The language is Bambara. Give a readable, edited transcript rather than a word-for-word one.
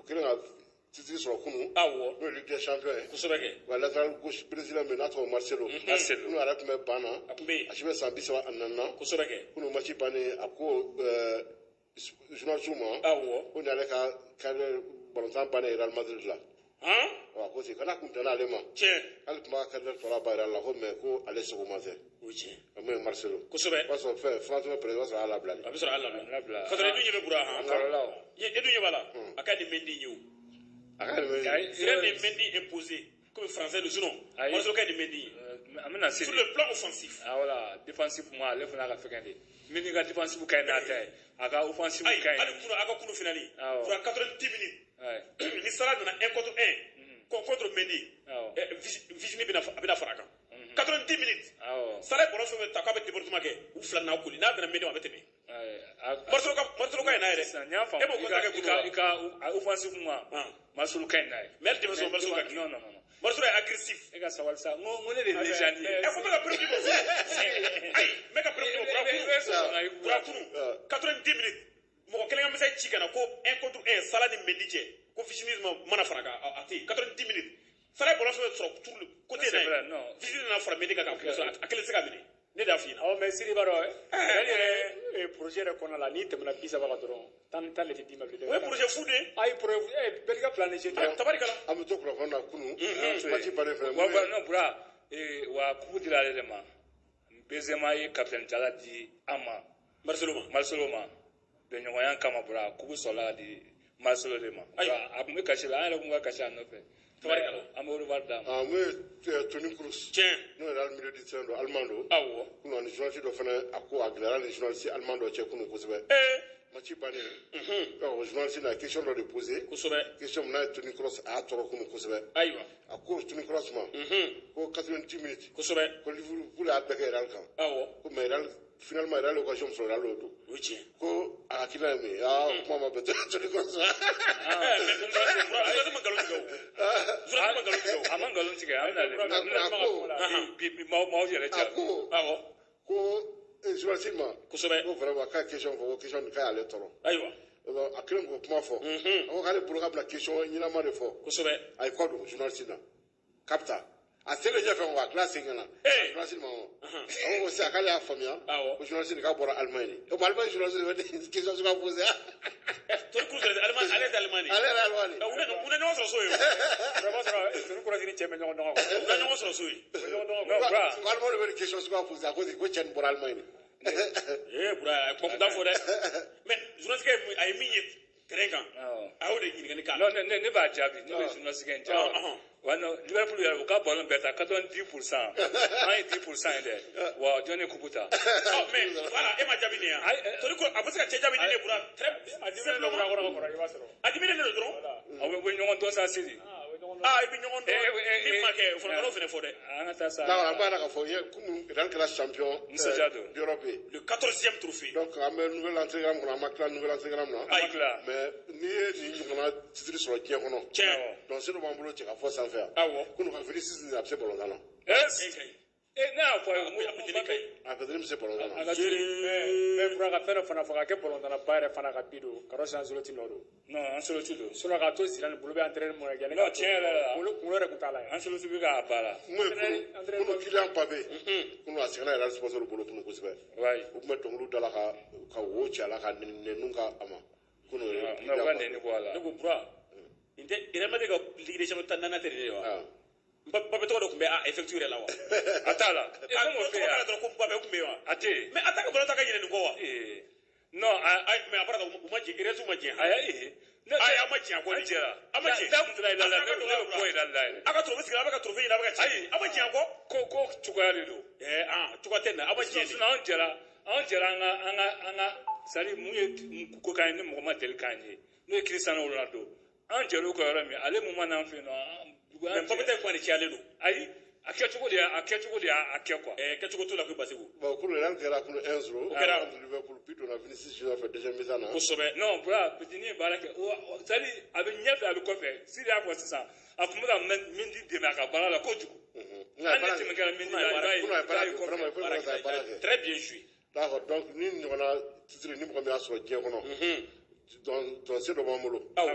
kɛlen ka titre sɔrɔ kunun, n'o ye Ligue des champions ye. Kosɛbɛ kɛ. Wa latéral gauche brésilien bɛ, n'a tɔgɔ Marcelo. Marcelo. N'o yɛrɛ tun bɛ ban na. A tun bɛ yen. A si bɛ san 34 na. Kosɛbɛ kɛ. Kunun match bannen, a ko journaliste ma ko nin y'ale ka carrière balontan bannen Real Madrid la. Wa ko ten kana kun tɛna ale ma. Hali tun b'a carrière tɔ laban Real la ko, mais ko ale seko ma tɛ. O ye tiɲɛ. O min ye Marcelo. Kosɛbɛ. O b'a sɔrɔ fɛn France bɛ président, o b'a sɔrɔ a y'a labila de. A bɛ sɔrɔ a labila. Labila. Ka sɔrɔ e dun ɲɛ bɛ Bura han. Kɔrɔla o. E dun ɲɛ b'a la. A ka nin Mendy ye o. A ka nin bɛ Ayi. C'est nin Mendy imposé comme français de, sinon Ayi. Marcelo ka nin Mendy ye. An bɛna se Sur de. le plan offensif. Ah voilà, défensif ma, ale fana ka fɛngɛ de. Min ka défensif ka ɲi n'a ta ye, a ka offensif Ayi, ka ɲi. hali kunu, a ka kunu finale. Awɔ. Bura, 90 minutes. Ni Salah nana 1 contre 1 contre Mendy. Virgili bɛna, a bɛna fara a kan. 90 minutes. Salah ye ballon fɛn fɛn ta k'a bɛ débordement kɛ, u fila n'a koli, n'a bɛna Mendy ma, a bɛ tɛmɛ. Marcelo ka, Marcelo ka ɲi n'a yɛrɛ. Sisan n y'a faamu. E b'o constat kɛ I kunu ka wa? I ka offensif ma, Marcelo ka ɲi n'a ye. Mais hali défenseur, Marcelo ka ɲi. Non, non, non. Marcelo est agressif. E ka sabali sa, n ko ne de ye légende ye. Ɛ, ko n bɛ ka preuve di ma. Ayi, n bɛ ka preuve di ma. Bura E kunu. bɛ sɔn ka i Bura, kunu 90 minutes, mɔgɔ kelen ka message ci ka na ko 1 contre 1 Salah ni Mendy cɛ, ko Virgili mana fara kan, a tɛ yen. 90 minutes, Salah ye ballon fɛn fɛn sɔrɔ tour le côté C'est n'a vrai, ye, non. Virgili nana fara Mendy kan k'a kun sɔrɔ, a kelen tɛ se ka minɛ, ne de y'a f'i ɲɛna. Awɔ, mais Siri b'a dɔn, Real yɛrɛ projet yɛrɛ kɔnɔna la, n'i tɛmɛna 30 kan dɔrɔn, 10 10 de tɛ d'i ma bilen. O ye projet fu de ye. Ayi, projet bɛɛ n'i ka plan de jeu tɛ. Tabarikala. An bɛ to kunnafoni na, kunun match bannen fɛnɛ. Wa non, Bura, wa coupe dira ale de ma. Benzema ye capitaine jala di an ma. Marcelo ma. Marcelo ma. Bɛnɲɔgɔnya kama, Bura, coupe sɔrɔla ka di Marcelo de ma. Ayiwa. Bura, a tun bɛ kasi la, an yɛrɛ tun ka kasi a nɔfɛ. Tabarikala. An bɛ au revoir d'a ma. Ah, mun ye Toni Kroos, n'o yɛrɛ milieu de terrain don, allemand don. Kunun ani journaliste dɔ fɛnɛ, a ko a gɛlɛyara ni journaliste allemand dɔ cɛ kunun kosɛbɛ. Match bannen, donc journaliste na question dɔ de posé. Question min n'a ye Toni Kroos, a y'a tɔɔrɔ kunun kosɛbɛ. A ko Toni Kroos ma ko 90 minutes, ko Liverpool y'a bɛɛ kɛ Real kan. Ko mais Real finalement, Real ye occasion min sɔrɔ, Real y'o don. O ye tiɲɛ. Ko a hakilina ye min ye, aa, kuma ma bɛn Toni Kroos ma. Mais journaliste ma nkalon tigɛ o, journaliste ma nkalon tigɛ o. A ma nkalon tigɛ, an bɛna A ko bi maaw yɛrɛ a cɛ. ko ko journaliste ma ko vraiment k'a ye question fɔ, ko question nin k'a y'ale tɔɔrɔ. Donc, a kɛlen k'o kuma fɔ, a ko k'ale bolo k'a bɛna question ɲɛnama de fɔ. A ye kɔ don journaliste na k'a bɛ taa, a selen ɲɛfɛ wa, a tila segin ka na journaliste ma. A ko sisan k'ale y'a faamuya ko journaliste nin k'a bɔra Allemagne de. O tuma Allemagne journaliste de bɛ question suguya posé? Toni Kroos yɛrɛ Allemagne, ale tɛ Allemagne de? Ale yɛrɛ Allemagne. U na ɲɔgɔn sɔrɔ so ye o. O b'a sɔrɔ Toni Kroos ni cɛ bɛ ɲɔgɔn dɔn quoi. U na ɲɔgɔn sɔrɔ so ye. U bɛ ɲɔgɔn dɔn Non, quoi. Bura. Ko Allemagne de bɛ nin question suguya posé, a ko ten ko cɛ nin bɔra Allemagne de. Ee Bura, a ye kuma kuntan fɔ dɛ, mais journaliste ye a ye min ye terrain kan, a y'o de ɲininkali k'a la. Non, ne b'a jaabi, ne bɛ journaliste kɛ n jaabi. Wa non, Liverpool yɛrɛ, u ka ballon bɛɛ ta 90%, an ye 10% ye dɛ. Wa jɔn ye coupe ta? Ɔ, mais voilà, e ma jaabi nin yan. Ayi, Toni Kroos, a bɛ se ka cɛ jaabi ni ne Bura très A diminen don Bura kɔrɔ ka kɔrɔ, i b'a sɔrɔ. A diminen don dɔrɔn. Aw bɛ ɲɔgɔn dɔn sa, Sidi. Ah, u bɛ ɲɔgɔn dɔn. Aa, i bɛ ɲɔgɔn dɔn min ma kɛ, o fana n'o fana fɔ dɛ. An ka taa sa. D'accord, an b'a la k'a fɔ ye kunun Real kɛra champion Nisɔndiya don. d'Europe ye. Le 14e trophée. Donc an bɛ nouvelle entrée kɔnɔ, an ma tila nouvelle entrée na. Ayi. An tila. Mais n'i ye nin ɲɔgɔnna titre sɔrɔ diɲɛ kɔnɔ, donc se dɔ b'an bolo cɛ ka fɔ sanfɛ yan. Kunun ka Vinicius, a bɛ se balontan na. Yes. E ka ɲi. Eh, ne y'a fɔ a ye, n ko A bɛ deli ka ɲi. A peut-être bɛ se balontan na. A ka Mais Bura, ka fɛn dɔ fana fɔ, ka kɛ balontanna ba yɛrɛ fana ka bi don, Carlos Ancelotti nɔ don. Non, Ancelotti don. Sinon k'a to Zidane bolo bɛ entraîneur mun kɛ. Non, tiɲɛ yɛrɛ la. Kunkolo yɛrɛ tun t'a la yɛrɛ. Ancelotti bɛ k'a baara. Mun ye kunun Kylian Mbappé, kunun a sɛgɛnna Real sponsor bolo kunun kosɛbɛ. U tun bɛ dɔnkiliw da la ka wo ci a la ka nɛniw ka a ma kunun. Non, u ka nɛni bɔ a la. Ne ko Bura, nin tɛ Real Madrid ka Ligue des champions 14nan tɛ de ye wa? Ah. Mbappé tɔgɔ dɔ tun bɛ a effectif yɛrɛ la wa? A t'a la. E A ko m'o tɔgɔ fɛ k'a la yan. dɔrɔn ko Mbappé tun bɛ yen wa? A tɛ yen. Mais a ta ka ballon ta ka ɲinɛ nin kɔ wa? Non, a Ayi, mais a bɔra u ma jɛ, Real ma jɛ. a y'a ye. Ayi, a ma jɛ a kɔ. An jɛra. A ma jɛ. Da kun tɛna Real la, ne bɛ bɔ Real la yɛrɛ. A ka trophée sigi, a bɛ ka trophée ɲini, a bɛ ka ci. Ayi. A ma jɛ a kɔ. Ko cogoya de don. Ɛɛ, ah, cogoya tɛ nin na, a ma jɛ de. Sinon an jɛra an ka c'est à dire mun ye ko k'an ye ni mɔgɔ ma deli k'an ye, n'o ye Cristiano Ronaldo. An jɛra o kɔ yɔrɔ min, ale mun ma n'an fɛ yen nɔ. Mais Mbappé ta kuma de cayalen don. Ayi, a kɛcogo de y'a kɛ quoi. Ɛɛ, kɛcogo t'o la koyi, Basiru. Bon, kunun Real kɛra kunun 1-0. O kɛra. Contre Liverpool, but donna Vinicius Junior fɛ deuxième mi-temps na. Kosɛbɛ. Non, Bura, petit ye baara kɛ, c'est à dire a bɛ ɲɛfɛ, a bɛ kɔfɛ. Sidi y'a fɔ sisan, a tun bɛ ka Mendy dɛmɛ a ka baara la kojugu. Kunun a ye Hali ni baara tɛmɛ kɛ. kɛra Mendy la, i b'a ye Kunun a ye i b'a baara ye kɛ, kɔfɛ. vraiment, il faut que a ye baara kɛ. Très bien joué. D'accord, donc ni ɲɔgɔnna titre, ni mɔgɔ min y'a sɔrɔ diɲɛ kɔnɔ, donc se dɔ b'an bolo. Awɔ.